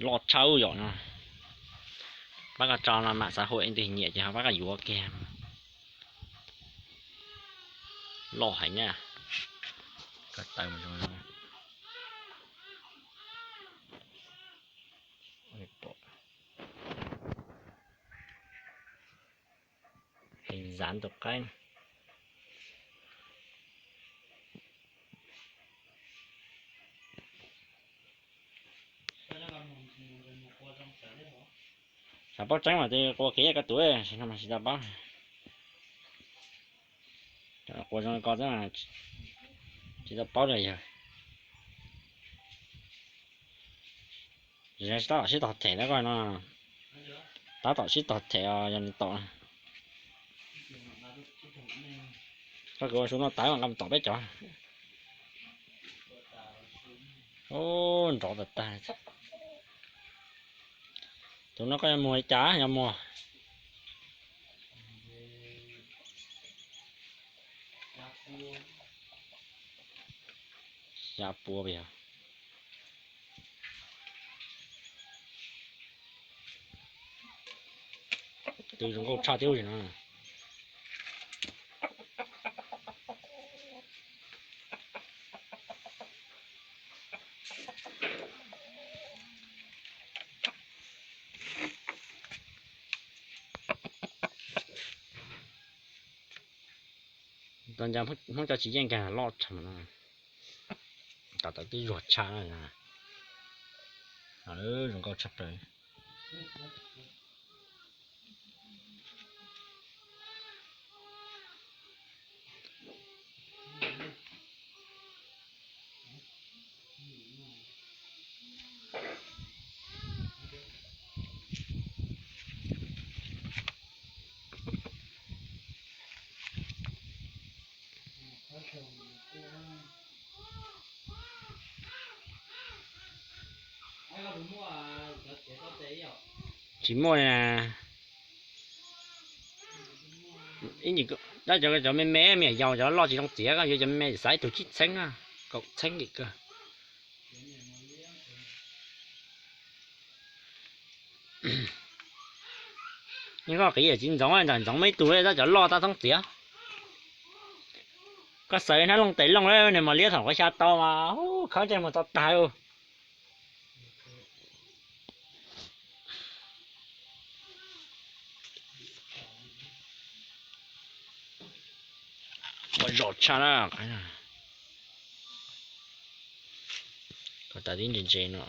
Loj tshaj yom no. Pab koj tso no mam xav hu ntws nyiam ces ho pab koj yuav kiag. Loj heev na. Koj taw mus zoo. Zav tus qaib. Xav paub tseeb mas tes qua kev koj tus, tsis tau paub. Qua zoo li ko xwb, tsis tau paub li yog. Tab tom sib tog them na koj no. Tab tom sib tog them os, yog nws tom. Koj kwv ua su noj tas mas nqa mus tom peb cov. Ub, nrov tas tas. Tus no koj yuav muag li cas, yuav muag? Xya pua yog. Tus zoo nkauj tshaj thiab no. Tau ncas Hmoob cov tsis yeej kag loj tshaj no. Tom tawm twb zuag tshaj na. Zoo nkauj tshaj plaws. Tsis muaj li na. Ib, cov me me me nyuam yaus cov loj tsis zoo txiav, koj yuav cov me me xav ib tug tsib txheeb, kaum txheeb li kawg. Yeej koj qiv yam tsis ntxoov, ntxoov muaj ib tug, tab cov loj tab thoob txiav. Koj xaws hnab looj tes looj nws mas liab thaum qhov xya tau mas khawb ntsej muag tau tag. Ua zaum tshaj na. Kom tas tib ntse ntse no.